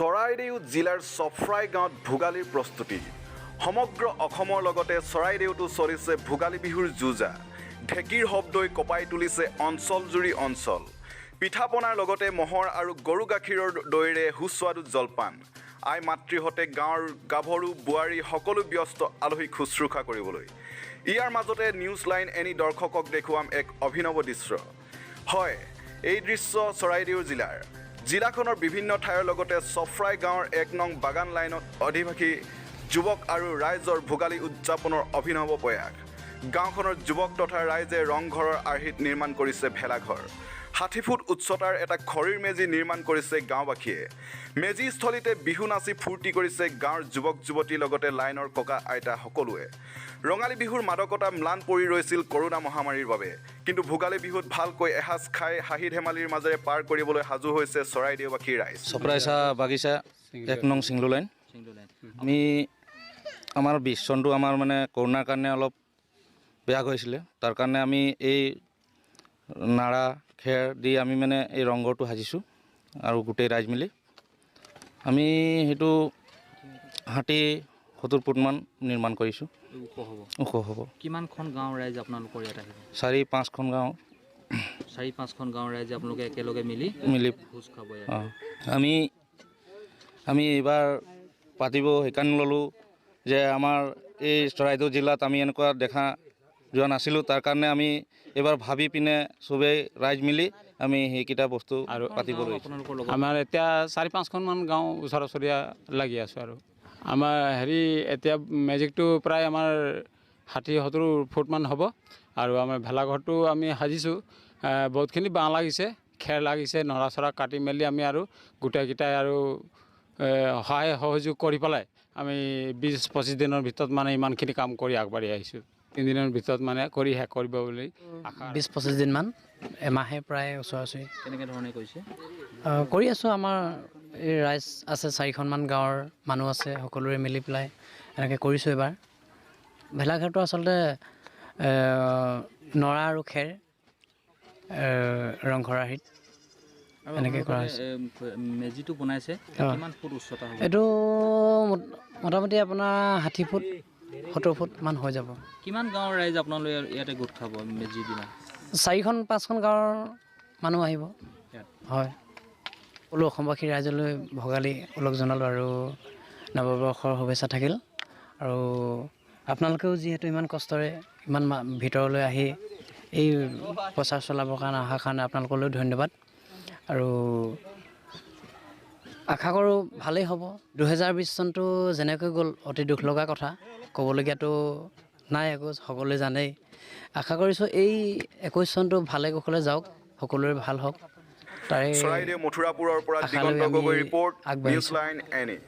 চৰাইদেউ জিলাৰ চফ্ৰাই গাঁৱত ভোগালীৰ প্ৰস্তুতি। সমগ্ৰ অসমৰ লগতে চৰাইদেউতো চলিছে ভোগালী বিহুৰ যো-জা। ঢেঁকীৰ শব্দই কঁপাই তুলিছে অঞ্চলজুৰি অঞ্চল। পিঠা পনাৰ লগতে ম'হৰ আৰু গৰু গাখীৰৰ দৈৰে সুস্বাদু জলপান। আই মাতৃহঁতে, গাঁৱৰ গাভৰু বোৱাৰী সকলো ব্যস্ত আলহীক শুশ্ৰূষা কৰিবলৈ। ইয়াৰ মাজতে নিউজ লাইন এনি দৰ্শকক দেখুৱাম এক অভিনৱ দৃশ্য। হয়, এই দৃশ্য চৰাইদেউ জিলাৰ। জিলাখনৰ বিভিন্ন ঠাইৰ লগতে চফ্ৰাই গাঁৱৰ 1 নং বাগান লাইনত অধিবাসী যুৱক আৰু ৰাইজৰ ভোগালী উদযাপনৰ অভিনৱ প্ৰয়াস। গাঁওখনৰ যুৱক তথা ৰাইজে ৰংঘৰৰ আৰ্হিত নিৰ্মাণ কৰিছে ভেলাঘৰ। 60 ফুট উচ্চতাৰ এটা খৰিৰ মেজি নিৰ্মাণ কৰিছে গাঁওবাসীয়ে। মেজিস্থলীতে বিহু নাচি ফূৰ্তি কৰিছে গাঁৱৰ যুৱক যুৱতীৰ লগতে লাইনৰ ককা আইতা সকলোৱে। ৰঙালী বিহুৰ মাদকতা ম্লান পৰি ৰৈছিল কৰোণা মহামাৰীৰ বাবে। কিন্তু ভোগালী বিহুত ভালকৈ এসাঁজ খাই হাঁহি ধেমালিৰ মাজেৰে পাৰ কৰিবলৈ সাজু হৈছে চৰাইদেউবাসী ৰাইজ। চপৰাই চাহ বাগিচা, 1 নং চিংলু লাইন। আমি আমাৰ 20 চনটো আমাৰ মানে কৰোণাৰ কাৰণে অলপ বেয়া গৈছিলে। তাৰ কাৰণে আমি এই নাৰা খেৰ দি আমি মানে এই ৰংঘৰটো সাজিছোঁ আৰু গোটেই ৰাইজ মিলি আমি সেইটো 60-70 ফুটমান নিৰ্মাণ কৰিছোঁ। ওখ হ'ব? ওখ হ'ব। কিমানখন গাঁৱৰ ৰাইজ আপোনালোকৰ ইয়াত আহিব? চাৰি পাঁচখন গাঁও। চাৰি পাঁচখন গাঁৱৰ ৰাইজে আপোনালোকে একেলগে মিলি মিলি ভোজ খাব ইয়াত? অঁ, আমি আমি এইবাৰ পাতিব সেইকাৰণে ল'লোঁ যে আমাৰ এই চৰাইদেউ জিলাত আমি এনেকুৱা দেখা যোৱা নাছিলোঁ। তাৰ কাৰণে আমি এইবাৰ ভাবি পিনে চবেই ৰাইজ মিলি আমি সেইকেইটা বস্তু আৰু পাতিব লৈছোঁ। আপোনালোকৰ লগত আমাৰ এতিয়া চাৰি পাঁচখনমান গাঁও ওচৰা ওচৰীয়া লাগি আছোঁ। আৰু আমাৰ হেৰি এতিয়া মেজিকটো প্ৰায় আমাৰ 60-70 ফুটমান হ'ব আৰু আমাৰ ভেলাঘৰটো আমি সাজিছোঁ। বহুতখিনি বাঁহ লাগিছে, খেৰ লাগিছে, নৰা চৰা কাটি মেলি আমি আৰু গোটেইকেইটাই আৰু সহায় সহযোগ কৰি পেলাই আমি 20-25 দিনৰ ভিতৰত মানে ইমানখিনি কাম কৰি আগবাঢ়ি আহিছোঁ। 3 দিনৰ ভিতৰত মানে কৰি শেষ কৰিব বুলি আশা। 20-25 দিনমান, এমাহে প্ৰায় ওচৰা ওচৰি। কেনেকৈ ধৰণে কৰিছে? কৰি আছোঁ। আমাৰ এই ৰাইজ আছে, চাৰিখনমান গাঁৱৰ মানুহ আছে, সকলোৰে মিলি পেলাই এনেকৈ কৰিছোঁ। এইবাৰ ভেলাঘৰটো আচলতে নৰা আৰু খেৰ, ৰংঘৰ আৰ্হিত আৰু এনেকৈ কৰা আপোনালোকে হৈছে। মেজিটো বনাইছে, অঁ। কিমান ফুট উচ্চতা হ'ব? এইটো মোটামুটি আপোনাৰ 60 ফুট 70 ফুটমান হৈ যাব। কিমান গাঁৱৰ ৰাইজ আপোনালোকে ইয়াতে গোট খাব মেজিৰ দিনা? চাৰিখন পাঁচখন গাঁৱৰ মানুহ আহিব। ইয়াত? হয়। সকলো অসমবাসী ৰাইজলৈ ভোগালী ওলগ জনালোঁ আৰু নৱবৰ্ষৰ শুভেচ্ছা থাকিল। আৰু আপোনালোকেও যিহেতু ইমান কষ্টৰে ইমান ভিতৰলৈ আহি এই প্ৰচাৰ চলাবৰ কাৰণে অহাৰ কাৰণে আপোনালোকলৈও ধন্যবাদ। আৰু আশা কৰোঁ ভালেই হ'ব। 2020 চনটো যেনেকৈ গ'ল, অতি দুখ লগা কথা, ক'বলগীয়াতো নাই একো, সকলোৱে জানেই। আশা কৰিছোঁ এই 21 চনটো ভালে কুশলে যাওক, সকলোৰে ভাল হওক, তাৰে চৰাইদেউ মথুৰাপুৰৰ পৰা আশালৈ দিগন্ত আমি গগৈ ৰিপৰ্ট, আগবাঢ়িছোঁ। News line any.